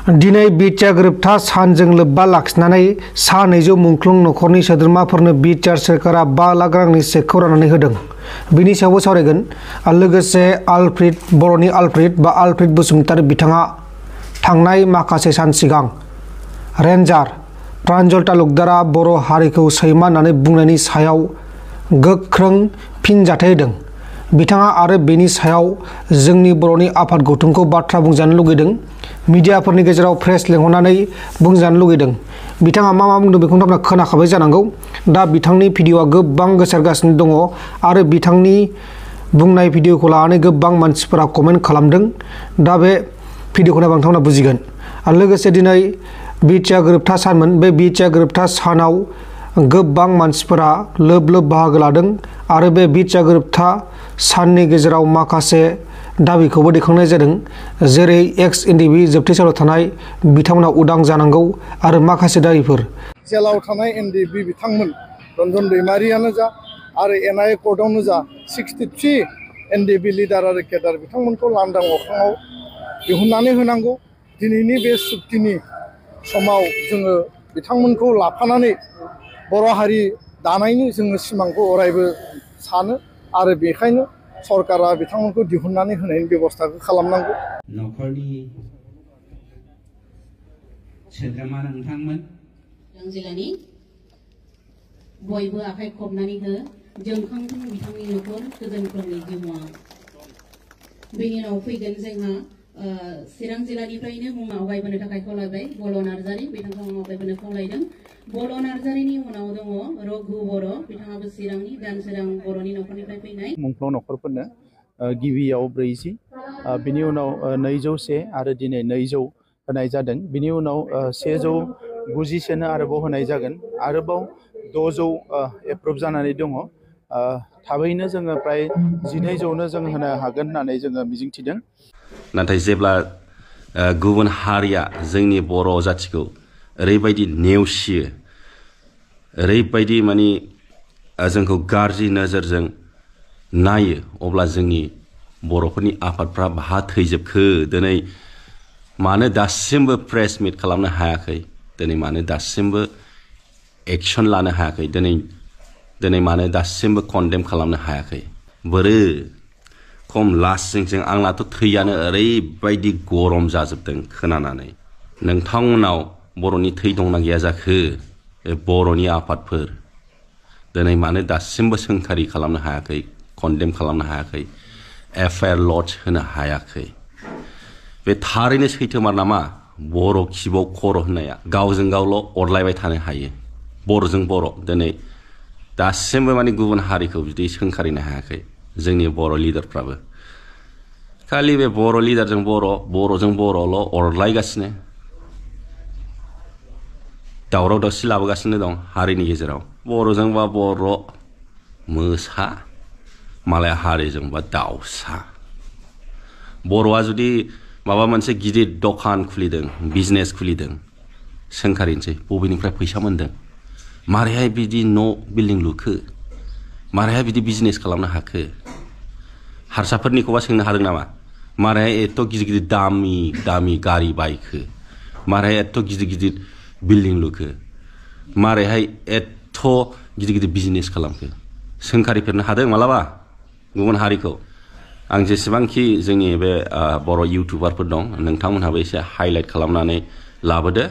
दिनै बिटिआर गोरोबथा सानजों लोब्बा लाखिनानै सा 200 मुंख्लं नखरनि सोद्रोमाफोरनो बिटिआर सोरखारा 5 लाख रांनि चेकखौ राननानै होदों। बिनि सायावबो सावरायगोन। लोगोसे आलफ्रेड बरनि आलफ्रेड बसुमतारी बिथाङा थांनाय माखासे सान सिगां रेन्जार प्रान्जल तालुकदारा बर' हारिखौ सैमा होननानै बुंनायनि सायाव गोख्रों फिनजाथाय होदों। बिथाङा आरो बेनि सायाव जोंनि बर'नि आफाद गौथुमखौ बाथ्रा बुंजानो लुगैदों। मिडियाफोरनि गेजेराव प्रेस लेंहरनानै बुंजानो लुगैदों। बिथाङा मा बुंदों बेखौ नोंथाङा खोनाखाबाय जानांगौ। दा बिथांनि भिडिअ'आ गोबां गोसारगासिनो दङ आरो बिथांनि बुंनाय भिडिअ'खौ लानानै गोबां मानसिफोरा कमेन्ट खालामदों। दा बे भिडिअ'खौ नायबा नोंथांमोना बुजिगोन। आरो लोगोसे दिनै बिटिआर गोरोबथा सानमोन। बे बिटिआर गोरोबथा सानाव गोबां मानसिफोरा लोब लोब बाहागो लादों आरो बे बिटिआर गोरोबथा साननि गेजेराव माखासे दाबिखौबो दैखांनाय जादों। जेरै एक्स ndfb जोबथेसालियाव थानाय बिथांमोना उदां जानांगौ आरो माखासे दाबिफोर। जेलाव थानाय ndfb बिथांमोन रन्जन दैमारियानो जा आरो NIA कर्टआवनो जा 63 ndfb लिडार आरो केडार बिथांमोनखौ लांदां अख्राङाव दिहुननानै होनांगौ। दिनैनि बे सुक्तिनि समाव जोङो बिथांमोनखौ लाफानानै बर' हारि दानायनि जोङो सिमांखौ अरायबो सानो आरो बेखायनो सरकारा बिथांमोनखौ दिहुननानै होनायनि बेबस्थाखौ खालामनांगौ। नखरनि सोद्रोमा नोंथांमोन जिल्लानि बयबो आखाइ खबनानै हो जोंखांथों बिथांनि नखर गोजोनफोरनि जिउआ। बेनि उनाव फैगोन जोंहा चिरां जिल्लानिफ्रायनो मुं आवगायबोनो थाखाय खावलायबाय बर' नार्जारि बिथांखौ मुं आवगायबोनो खावलायदों। बर' नार्जारिनि उनाव दङ रघु बर' बिथाङाबो चिरांनि दानसोरां बर'नि नखरनिफ्राय फैनाय। मुंख्लं नखरफोरनो गिबियाव 40 बिनि उनाव 201 आरो दिनै 200 होनाय जादों। बिनि उनाव 190 आरोबाव होनाय जागोन। आरोबाव 600 एप्रुभ जानानै दङ। थाबैनो जोङो प्राय 1200नो जों होनो हागोन होननानै जोङो मिजिंथिदों। नाथाय जेब्ला गुबुन हारिया जोंनि बर' जाथिखौ ओरैबायदि नेवसियो, ओरैबायदि माने जोंखौ गाज्रि नोजोरजों नायो, अब्ला जोंनि बर'फोरनि आफादफ्रा बहा थैजोबखो? दिनै मानो दासिमबो प्रेस मिट खालामनो हायाखै? दिनै मानो दासिमबो एक्सन लानो हायाखै? दिनै मानो दासिमबो कन्डेम खालामनो हायाखै? बोरो खम लास्टजों आंनाथ' थैयानो ओरैबायदि गरम जाजोबदों खोनानानै। नोंथांमोनाव बर'नि थै दंना गैया जाखो? बर'नि आफादफोर दिनै मानो दासिमबो सोंखारि खालामनो हायाखै, कन्डेम खालामनो हायाखै, FIR लड्ज होनो हायाखै? बे थारैनो सैथोमार नामा? बर' खिबाव खर' होननाया गावजों गावल' अरलायबाय थानो हायो। बर'जों बर' दिनै दासिमबो माने गुबुन हारिखौ बिदि सोंखारिनो हायाखै जोंनि बर' लिडारफ्राबो। खालि बे बर' लिडारजों बर'जों बर'ल' अरलायगासिनो, दावराव दावसि लाबोगासिनो दं हारिनि गेजेराव। बर'जोंबा बर' मोसा, मालाय हारिजोंबा दाउसा। बर'आ जुदि माबा मोनसे गिदिर दखान खुलिदों, बिजनेस खुलिदों, सोंखारिनोसै बबेनिफ्राय फैसा मोन्दों, मारैहाय बिदि न' बिल्डिं लुखो, मारैहाय बिदि बिजनेस खालामनो हाखो? हारसाफोरनिखौबा सोंनो हादों नामा? मारैहाय एथ' गिदिर गिदिर दामि गारि बायखो? मारैहाय एथ' गिदिर गिदिर बिल्डिं लुखो? मारैहाय एथ' गिदिर गिदिर बिजनेस खालामखो? सोंखारिफेरनो हादों मालाबा गुबुन हारिखौ? आं जेसेबांखि जोंनि बे बर' इउटुबारफोर दं, नोंथांमोनहाबो एसे हाइलाइट खालामनानै लाबोदो।